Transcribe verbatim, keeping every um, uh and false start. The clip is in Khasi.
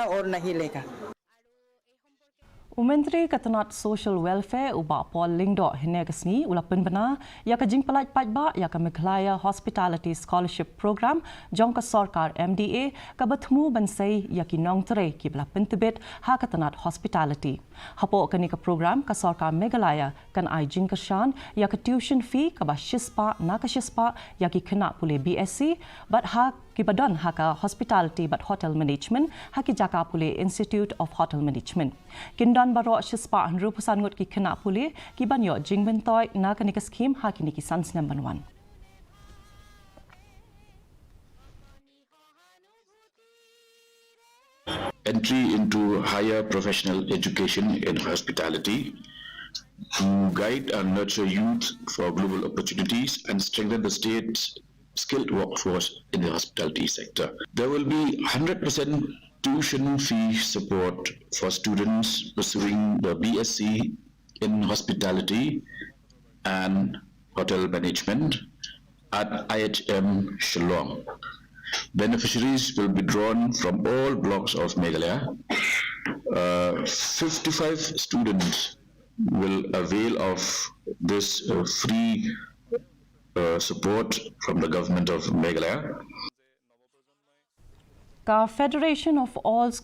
और नहीं लेगा। U Myntri ka tnat Social Welfare u Bah Paul Lyngdoh hynne ka sngi u la pynbna ïa ka jingpyllait paidbah ïa ka Meghalaya Hospitality Scholarship Program jong ka sorkar M D A kaba thmu ban sei ïa ki nongtrei kiba la pyntbit ha ka tnat hospitality. Hapoh kane ka program ka sorkar Meghalaya kan ai jingkyrshan ïa ka tuition fee kaba shispah na ka shispah ïa ki khynnah pule B S C bad ha kiba don ha ka hospitality bad hotel management ha ki jaka pule Institute of Hotel Management. Kin don baroh shispah hynriewphew san ngut ki khynnah pule kiban ïoh jingmyntoi na kane ka skhim ha kine ki san snem ban wan. Entry into higher professional education in hospitality to guide and nurture youth for global opportunities and strengthen the state's skilled workforce in the hospitality sector. There will be hundred percent tuition fee support for students pursuing the B S c in hospitality and hotel management at I H M Shillong. Beneficiaries will be drawn from all blocks of Meghalaya. Uh, fifty-five students will avail of this uh, free uh, support from the government of Meghalaya. Ka Federation of All